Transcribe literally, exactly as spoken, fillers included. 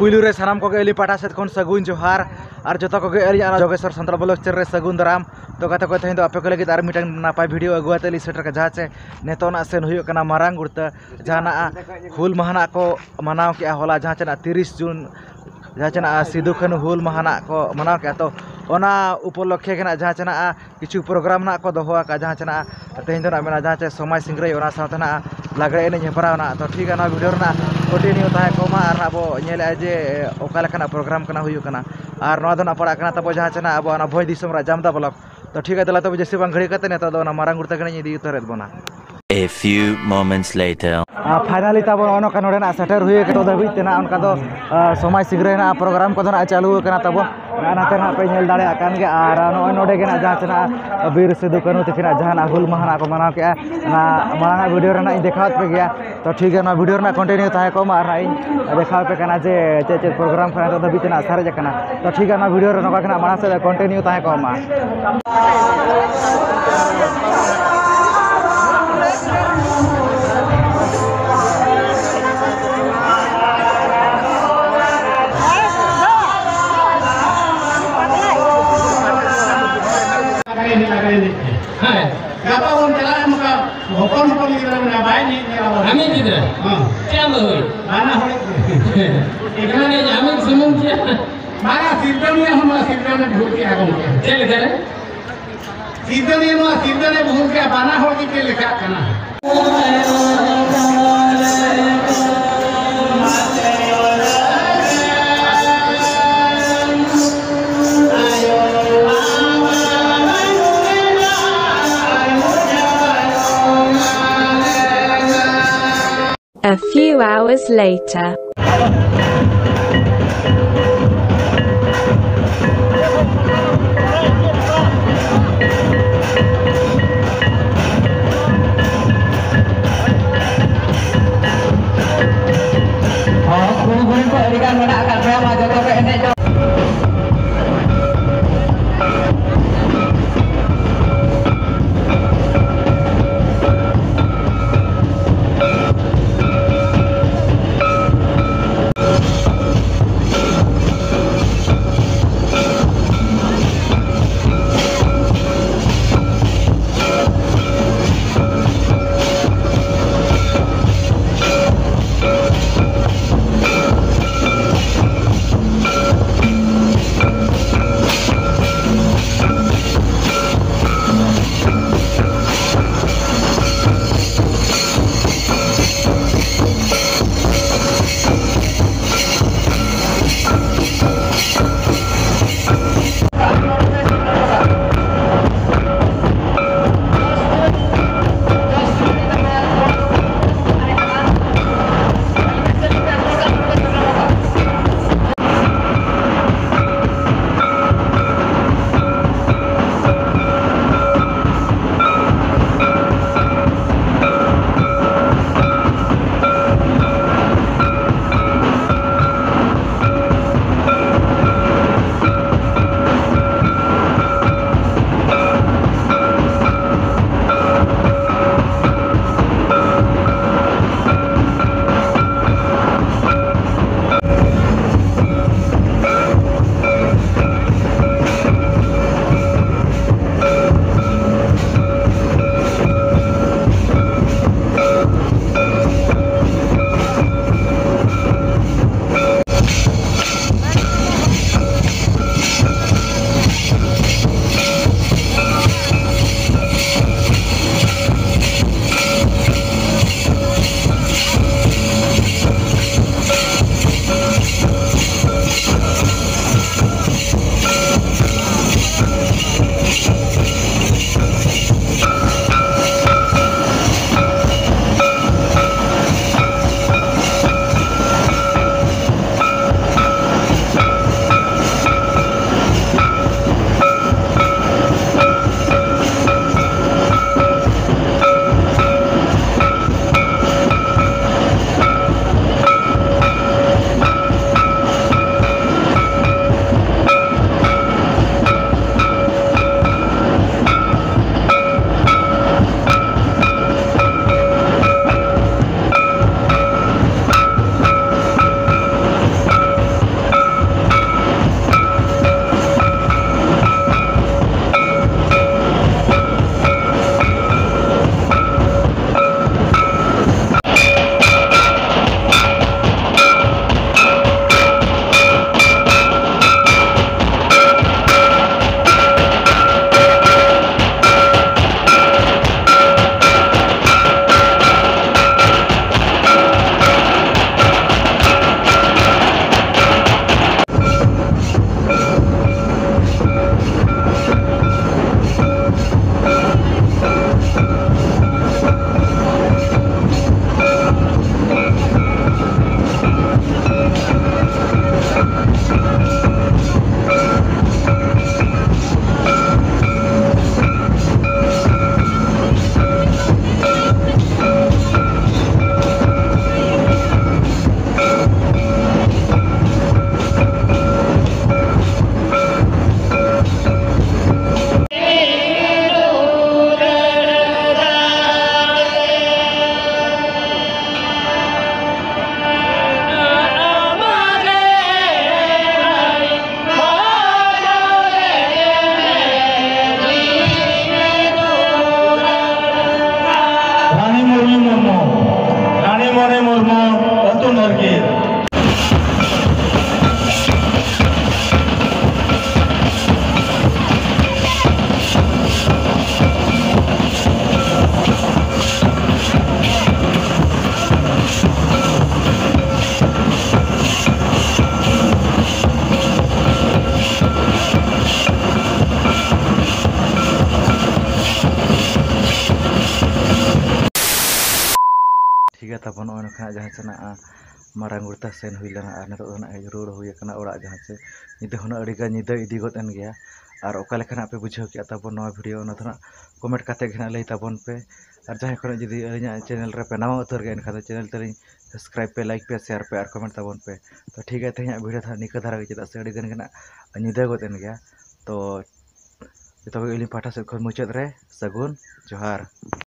ᱯᱩᱭᱞᱩ ᱨᱮ ᱥᱟᱱᱟᱢ ᱠᱚᱜᱮ ᱟᱹᱞᱤᱧ ᱯᱟᱦᱴᱟ ᱥᱮᱫ ᱠᱷᱚᱱ ᱥᱟᱹᱜᱩᱱ ᱡᱚᱦᱟᱨ᱾ ᱟᱨ ᱡᱚᱛᱚ ᱠᱚᱜᱮ ᱟᱹᱞᱤᱧᱟᱜ ᱚᱱᱟ ᱡᱳᱜᱮᱥᱣᱚᱨ ᱥᱟᱱᱛᱟᱲ ᱵᱞᱚᱜ ᱪᱮᱱᱮᱞ ᱨᱮ ᱥᱟᱹᱜᱩᱱ ᱫᱟᱨᱟᱢ᱾ ᱛᱚ ᱜᱟᱛᱮ ᱠᱚ, ᱛᱮᱦᱮᱧ ᱫᱚ ᱟᱯᱮ ᱠᱚ ᱞᱟᱹᱜᱤᱫ ᱟᱨ ᱢᱤᱫᱴᱟᱝ ᱱᱟᱯᱟᱭ ᱵᱷᱤᱰᱤᱭᱳ ᱟᱹᱜᱩ ᱠᱟᱛᱮ ᱞᱤᱧ ᱥᱮᱴᱮᱨ ᱠᱟᱱᱟ, ᱡᱟᱦᱟᱸ ᱪᱮ ᱱᱤᱛᱚᱜ ᱱᱟᱜ ᱥᱮᱱ ᱦᱩᱭᱩᱜ ᱠᱟᱱᱟ ᱢᱟᱨᱟᱝ ᱜᱩᱲᱛᱟᱹ, ᱡᱟᱦᱟᱸ ᱱᱟᱜ ᱦᱩᱞ ᱢᱟᱦᱟ ᱱᱟᱜ ᱠᱚ ᱢᱟᱱᱟᱣ ᱠᱮᱜᱼᱟ ᱦᱚᱞᱟ, ᱡᱟᱦᱟᱸ ᱪᱮ ᱱᱟᱜ ᱛᱤᱨᱤᱥ ᱡᱩᱱ, ᱡᱟᱦᱟᱸ ᱪᱮ ᱱᱟᱜ ᱥᱤᱫᱩ ᱠᱟᱹᱱᱦᱩ ᱦᱩᱞ ᱢᱟᱦᱟ ᱱᱟᱜ ᱠᱚ ᱢᱟᱱᱟᱣ ᱠᱮᱜᱼᱟ᱾ ᱛᱚ ᱚᱱᱟ ᱩᱯᱚᱞᱚᱠᱠᱷᱮ ᱜᱮ ᱱᱟᱜ ᱡᱟᱦᱟᱸ ᱪᱮ ᱱᱟᱜ ᱠᱤᱪᱷᱩ ᱯᱨᱳᱜᱨᱟᱢ ᱱᱟᱜ ᱠᱚ ᱫᱚᱦᱚ ᱟᱠᱟᱫᱼᱟ, ᱡᱟᱦᱟᱸ ᱪᱮ ᱱᱟᱜ ᱛᱮᱦᱮᱧ ᱫᱚ ᱱᱟᱜ ᱢᱮᱱᱟᱜᱼᱟ, ᱡᱟᱦᱟᱸ ᱪᱮ ᱥᱚᱢᱟᱡᱽ ᱥᱤᱝᱨᱟᱹᱭ, ᱚᱱᱟ ᱥᱟᱶᱛᱮ ᱱᱟᱜ ᱞᱟᱜᱽᱲᱮ ᱮᱱᱮᱡ ᱦᱮᱯᱨᱟᱣ ᱱᱟᱜ᱾ ᱛᱚ ᱴᱷᱤᱠ ᱜᱮᱭᱟ, ᱱᱚᱣᱟ ᱵᱷᱤᱰᱤᱭᱳ ᱨᱮᱱᱟᱜ ᱠᱚᱱᱴᱤᱱᱤᱭᱩ ᱛᱟᱦᱮᱸ ᱠᱚᱜ ᱢᱟ ᱟᱨ ᱱᱟᱜ ᱵᱚ ᱧᱮᱞᱮᱫᱼᱟ ᱡᱮ ᱚᱠᱟ ᱞᱮᱠᱟᱱᱟᱜ ᱯᱨᱳᱜᱨᱟᱢ ᱠᱟᱱᱟ ᱦᱩᱭᱩᱜ ᱠᱟᱱᱟ᱾ ᱟᱨ ᱱᱚᱣᱟ ᱫᱚ ᱱᱟᱜ ᱯᱟᱲᱟᱜ ᱠᱟᱱᱟ ᱛᱟᱵᱚ ᱡᱟᱦᱟᱸ ᱪᱮ ᱱᱟᱜ ᱟᱵᱚ ᱚᱱᱟ ᱵᱷᱚᱸᱡᱽ ᱫᱤᱥᱚᱢ ᱨᱮ ᱡᱟᱢᱫᱟ ᱵᱞᱚᱠ᱾ ᱛᱚ ᱴᱷᱤᱠ ᱜᱮᱭᱟ, ᱛᱟᱦᱚᱞᱮ ᱛᱚᱵᱮ ᱡᱟᱹᱥᱛᱤ ᱵᱟᱝ ᱜᱷᱟᱹᱲᱤ ᱠᱟᱛᱮ ᱱᱤᱛᱚᱜ ᱫᱚ ᱚᱱᱟ ᱢᱟᱨᱟᱝ ᱜᱩᱲᱛᱟᱹ ᱜᱮ ᱤᱧ ᱤᱫᱤ ᱩᱛᱟᱹᱨᱮᱫ ᱵᱚᱱᱟ᱾ A few moments later. R finally ᱛᱟᱵᱚ ᱱᱚᱜᱼᱚ ᱱᱚᱝᱠᱟ ᱱᱚᱰᱮᱱᱟᱜ ᱥᱮᱴᱮᱨ ᱦᱩᱭ ᱟᱠᱟᱱᱟ᱾ ᱱᱤᱛᱚᱜ ᱫᱷᱟᱹᱵᱤᱡ ᱛᱮ ᱱᱟᱜ ᱚᱱᱠᱟ ᱫᱚ, ᱟ, ᱥᱚᱢᱟᱡᱽ ᱥᱤᱝᱨᱟᱹᱭ ᱨᱮᱱᱟᱜ ᱯᱨᱳᱜᱨᱟᱢ ᱠᱚᱫᱚ ᱱᱟᱜ ᱪᱟᱹᱞᱩ ᱟᱠᱟᱱᱟ ᱛᱟᱵᱚ᱾ ᱱᱟᱜ ᱱᱟᱛᱮ ᱱᱟᱜ ᱯᱮ ᱧᱮᱞ ᱫᱟᱲᱮᱭᱟᱜ ᱠᱟᱱ ᱜᱮᱭᱟ᱾ ᱟᱨ ᱱᱚᱜᱼᱚᱭ ᱱᱚᱰᱮ ᱜᱮ ᱱᱟᱜ ᱡᱟᱦᱟᱸ ᱛᱮ ᱱᱟᱜ ᱵᱤᱨ ᱥᱤᱫᱩ ᱠᱟᱹᱱᱦᱩ ᱛᱟᱹᱠᱤᱱᱟᱜ ᱡᱟᱦᱟᱸ ᱱᱟᱜ ᱦᱩᱞ ᱢᱟᱦᱟ ᱱᱟᱜ ᱠᱚ ᱢᱟᱱᱟᱣ ᱠᱮᱜᱼᱟ, ᱚᱱᱟ ᱢᱟᱲᱟᱝ ᱟᱜ ᱵᱷᱤᱰᱤᱭᱳ ᱨᱮ ᱱᱟᱜ ᱤᱧ ᱫᱮᱠᱷᱟᱣᱟᱫ ᱯᱮ ᱜᱮᱭᱟ᱾ ᱛᱚ ᱴᱷᱤᱠ ᱜᱮᱭᱟ, ᱱᱚᱣᱟ ᱵᱷᱤᱰᱤᱭᱳ ᱨᱮᱱᱟᱜ ᱠᱚᱱᱴᱤᱱᱤᱭᱩ ᱛᱟᱦᱮᱸ ᱠᱚᱜ ᱢᱟ ᱟᱨ ᱱᱟᱜ ᱤᱧ ᱫᱮᱠᱷᱟᱣ ᱟᱯᱮ ᱠᱟᱱᱟ ᱡᱮ ᱪᱮᱫ ᱪᱮᱫ ᱯᱨᱳᱜᱨᱟᱢ ᱠᱚ ᱱᱤᱛᱚᱜ ᱫᱷᱟᱹᱵᱤᱡ ᱛᱮ ᱱᱟᱜ ᱥᱟᱨᱮᱡ ᱟᱠᱟᱱᱟ᱾ ᱛᱚ ᱴᱷᱤᱠ ᱜᱮᱭᱟ, ᱱᱚᱣᱟ ᱵᱷᱤᱰᱤᱭᱳ ᱨᱮ ᱱᱚᱝᱠᱟ ᱜᱮ ᱱᱟᱜ ᱢᱟᱲᱟᱝ ᱥᱮᱫ ᱠᱚᱱᱴᱤᱱᱤᱭᱩ ᱛᱟᱦᱮᱸ ᱠᱚᱜ ᱢᱟ᱾ ᱞᱟᱜᱽᱲᱮ ᱮᱱᱮᱡ, ᱞᱟᱜᱽᱲᱮ ᱮᱱᱮᱡ ᱛᱮ᱾ ᱦᱮᱸ᱾ ᱜᱟᱯᱟ ᱵᱚᱱ ᱪᱟᱞᱟᱜᱼᱟ, ᱱᱚᱝᱠᱟ ᱦᱚᱯᱚᱱ ᱦᱚᱯᱚᱱ ᱜᱤᱫᱽᱨᱟᱹ ᱢᱮᱱᱟᱜᱼᱟ, ᱵᱟᱭ ᱮᱱᱮᱡ ᱧᱮᱞ ᱟᱵᱚᱱ᱾ ᱟᱢᱤᱡ ᱜᱤᱫᱽᱨᱟᱹ? ᱦᱮᱸ᱾ ᱪᱮᱫ ᱟᱢ ᱫᱚ ᱦᱩᱭ? ᱵᱟᱱᱟ ᱦᱚᱲ ᱜᱮ᱾ ᱮᱠᱞᱟ ᱮᱱᱮᱡ ᱟᱢᱤᱡ ᱥᱩᱢᱩᱝ ᱪᱮᱫ? ᱵᱟᱝᱟ, ᱥᱤᱨᱡᱚᱱᱤᱭᱟᱹ ᱦᱚᱸ ᱱᱚᱣᱟ ᱥᱤᱨᱡᱚᱱ ᱮ ᱵᱷᱩᱞ ᱠᱮᱜᱼᱟ ᱜᱚᱢᱠᱮ᱾ ᱪᱮᱫ ᱞᱮᱠᱟ ᱨᱮ? ᱥᱤᱨᱡᱚᱱᱤᱭᱟᱹ ᱱᱚᱣᱟ ᱥᱤᱨᱡᱚᱱ ᱮ ᱵᱷᱩᱞ ᱠᱮᱜᱼᱟ, ᱵᱟᱱᱟ ᱦᱚᱲ ᱜᱮ ᱪᱮᱫ ᱞᱮᱠᱟᱜ ᱠᱟᱱᱟ? A few hours later. ᱦᱚᱸ, ᱠᱩᱲᱤ ᱠᱩᱲᱤ ᱠᱚ ᱟᱹᱰᱤ ᱜᱟᱱ ᱢᱮᱱᱟᱜ ᱟᱠᱟᱫ ᱯᱮᱭᱟ, ᱢᱟ ᱡᱚᱛᱚ ᱯᱮ ᱮᱱᱮᱡ ᱫᱚ᱾ ᱢᱚᱱᱤ ᱢᱩᱨᱢᱩ, ᱟᱹᱛᱩ ᱱᱟᱨᱜᱤᱞ᱾ ᱴᱷᱤᱠ ᱜᱮᱭᱟ, ᱛᱟᱵᱚᱱ ᱱᱚᱜᱼᱚᱭ ᱱᱚᱝᱠᱟ ᱡᱟᱦᱟᱸ ᱥᱮ ᱱᱟᱜ ᱢᱟᱨᱟᱝ ᱜᱩᱲᱛᱟ ᱥᱮᱱ ᱦᱩᱭ ᱞᱮᱱᱟ ᱟᱨ ᱱᱤᱛᱚᱜ ᱫᱚ ᱱᱟᱜ ᱦᱮᱡ ᱨᱩᱣᱟᱹᱲ ᱦᱩᱭ ᱟᱠᱟᱱᱟ ᱚᱲᱟᱜ, ᱡᱟᱦᱟᱸ ᱥᱮ ᱧᱤᱫᱟᱹ ᱦᱚᱸ ᱩᱱᱟᱹᱜ ᱟᱹᱰᱤ ᱜᱟᱱ ᱧᱤᱫᱟᱹ ᱤᱫᱤ ᱜᱚᱫ ᱮᱱ ᱜᱮᱭᱟ᱾ ᱟᱨ ᱚᱠᱟ ᱞᱮᱠᱟ ᱱᱟᱜ ᱯᱮ ᱵᱩᱡᱷᱟᱹᱣ ᱠᱮᱜᱼᱟ ᱛᱟᱵᱚᱱ ᱱᱚᱣᱟ video, ᱚᱱᱟ ᱫᱚ ᱱᱟᱜ comment ᱠᱟᱛᱮ ᱜᱮ ᱱᱟᱜ ᱞᱟᱹᱭ ᱛᱟᱵᱚᱱ ᱯᱮ᱾ ᱟᱨ ᱡᱟᱦᱟᱸᱭ ᱠᱚ ᱱᱟᱜ ᱡᱩᱫᱤ ᱟᱹᱞᱤᱧᱟᱜ channel ᱨᱮ ᱯᱮ ᱱᱟᱣᱟ ᱩᱛᱟᱹᱨ ᱜᱮᱭᱟ, ᱮᱱᱠᱷᱟᱱ ᱫᱚ channel ᱛᱟᱹᱞᱤᱧ subscribe ᱯᱮ, like ᱯᱮ, share ᱯᱮ ᱟᱨ comment ᱛᱟᱵᱚᱱ ᱯᱮ᱾ ᱛᱚ ᱴᱷᱤᱠ ᱜᱮᱭᱟ, ᱛᱮᱦᱮᱧᱟᱜ video ᱫᱚ ᱱᱟᱜ ᱱᱤᱠᱟᱹ ᱫᱷᱟᱨᱟ ᱜᱮ, ᱪᱮᱫᱟᱜ ᱥᱮ ᱟᱹᱰᱤ ᱜᱟᱱ ᱜᱮ ᱱᱟᱜ ᱧᱤᱫᱟᱹ ᱜᱚᱫ ᱮᱱ ᱜᱮᱭᱟ᱾ ᱛᱚ ᱡᱚᱛᱚ ᱠᱚᱜᱮ ᱟᱹᱞᱤᱧ ᱯᱟᱦᱴᱟ ᱥᱮᱫ ᱠᱷᱚᱱ ᱢᱩᱪᱟᱹᱫ ᱨᱮ ᱥᱟᱹᱜᱩᱱ ᱡᱚᱦᱟᱨ᱾